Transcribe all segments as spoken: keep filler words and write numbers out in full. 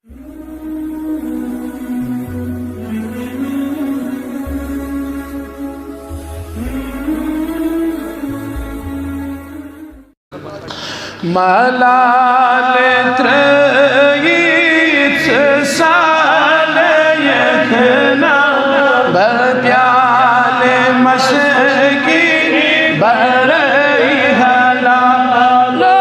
ملال ترٲیِتھ سالے یَکھنہ، بہٕ پیالہٕ مسکی بَرَے حلالو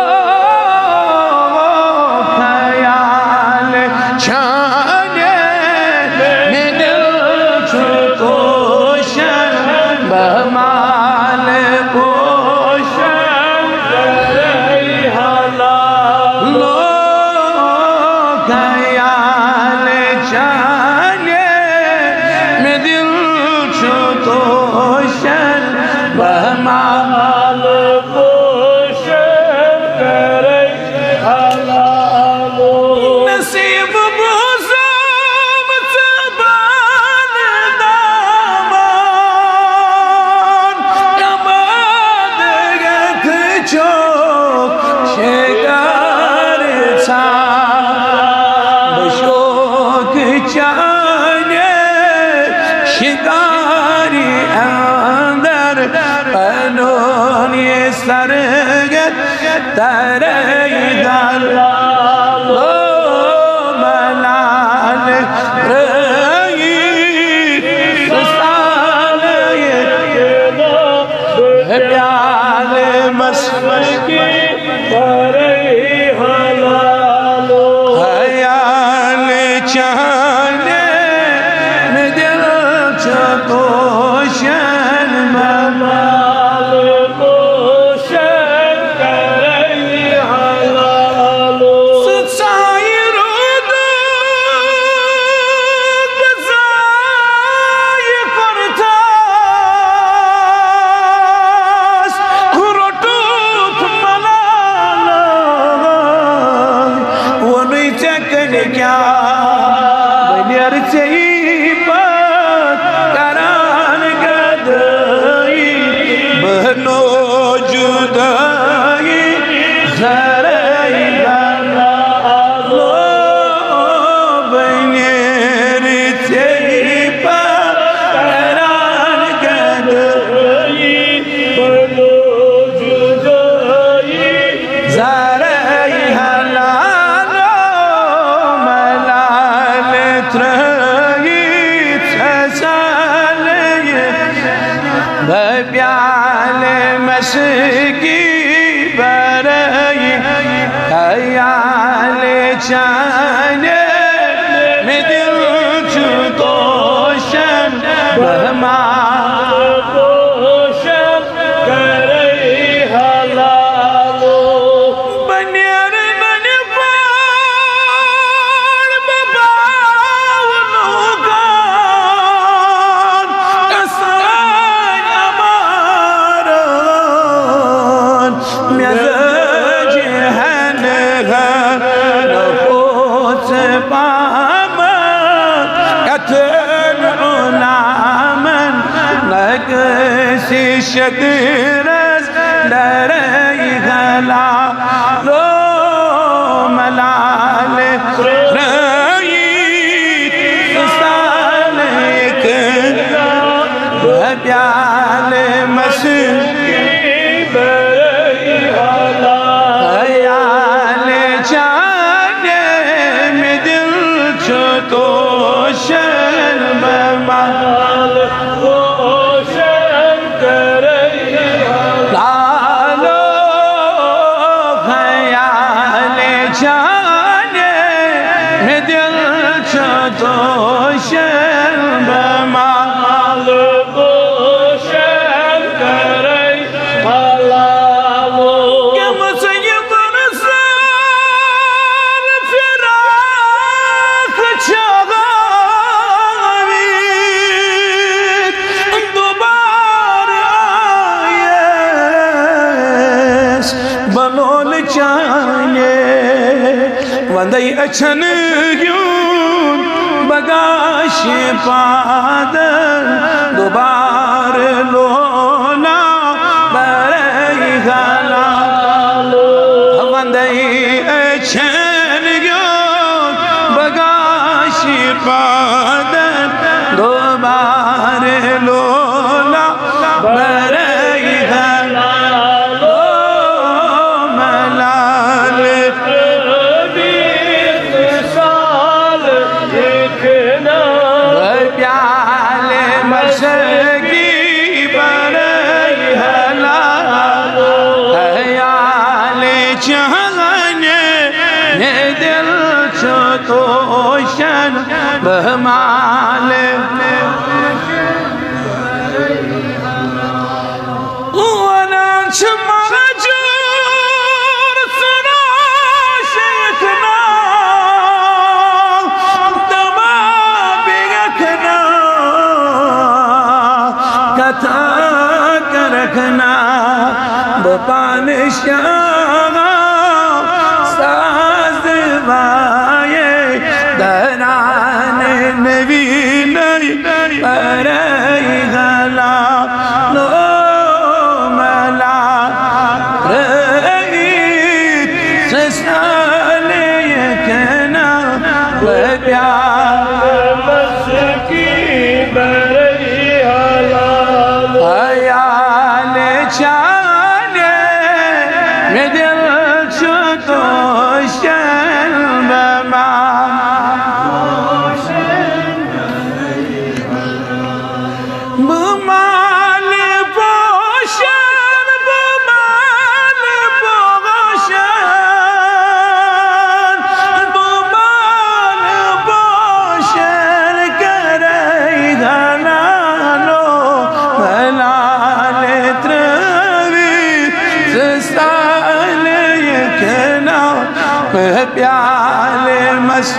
خیال۔ چھانہِ مےٚ دِل چھُ توشن، بہٕ مالہٕ پوشن، بَرَے حلالو خیال۔ چھانہِ مےٚ دِل چھُ توشن، بہٕ مالہٕ پوشن، بَرَے حلالو۔ نصیب بوزم ژٕ بان دامان، کماد یتھ چھُ شکار ژھان۔ بہٕ شوق چانہِ شکاری اندر، پنُن یہِ سرگت ترے حلالو۔ ملال رٲیی سُستان یہِ پیالہٕ مسکی، بَرَے حلالو۔ خیال چھانہِ مےٚ دِل چھُ توشن، بہٕ مالہٕ پوشن، بَرَے حلالو۔ سُہ ژایہِ روٗدُک، بہٕ ژایہِ کُرتس، روٚٹُتھ ملالن۔ ووٚنُے ژےٚ کٔمۍ کیٛاہ، بہٕ نیرٕ ژےٚ پتھ کران گدٲیی۔ بہٕ نوجُدٲیی، زرٲیی بناوو، بہٕ نیرٕ ژےٚ پتھ کران گدٲیی۔ بہٕ نوجُدٲیی، زرے حلالو۔ ملال ترٲیِتھ سالے، بہٕ پیالہٕ مسکی بَرَے۔ خیال چھانہِ مےٚ دِل چھُ توشن، بہٕ مالہٕ پوشن، بَرَے حلالو۔ بہٕ نیرٕ ننہِ پار، بہٕ باوٕ لوٗکن، کسان عمارن۔ مےٚ زٲج ہن ہن پوژھ پامن، کتھن غلامن، نہ کٲنٛسہِ شکرس ڈرے حلالو۔ ملال ترٲیِتھ سالے، بہٕ پیالہٕ مسکی بَرَے حلالو۔ خیال چھانہِ مےٚ دِل چھُ توشن، بہٕ مالہٕ پوشن، بَرَے حلالو۔ خیال چھانہِ مےٚ دِل چھُ توشن، بہٕ مالہٕ پوشن، بَرَے حلالو۔ کیٛاہ مےٚ ژٕ یہِ برسان فراق چھا ہٲوِتھ؟ دوبارٕ آیس بہٕ لولہٕ چانہِ وندے أچھن ہُنٛد بہٕ گاشہِ پادن۔ دوبارٕ لولہٕ بَرَے حلالو۔ وندے أچھن ہُنٛد بہٕ عبادت دوباره لولا برای حلال و ملال. بیست سال یک نان به پیال مسکی برای حلال. خیال چهانه نه دل چو توشن به مال. ونان چه مهجور سنا شیخنا دما بیگنا کتا کرکنا بپانشا ساز وای دران نوی نی برای غلا لو ملا رئیت سسال کنا و پیار مسکی برای حلال. خیال چانه می دل چو توشن به ما بمال پوشن، بمال پوشن، بمال پوشن کرای غنانو ملال تروی سستال کنا پیال مس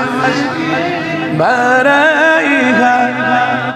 برای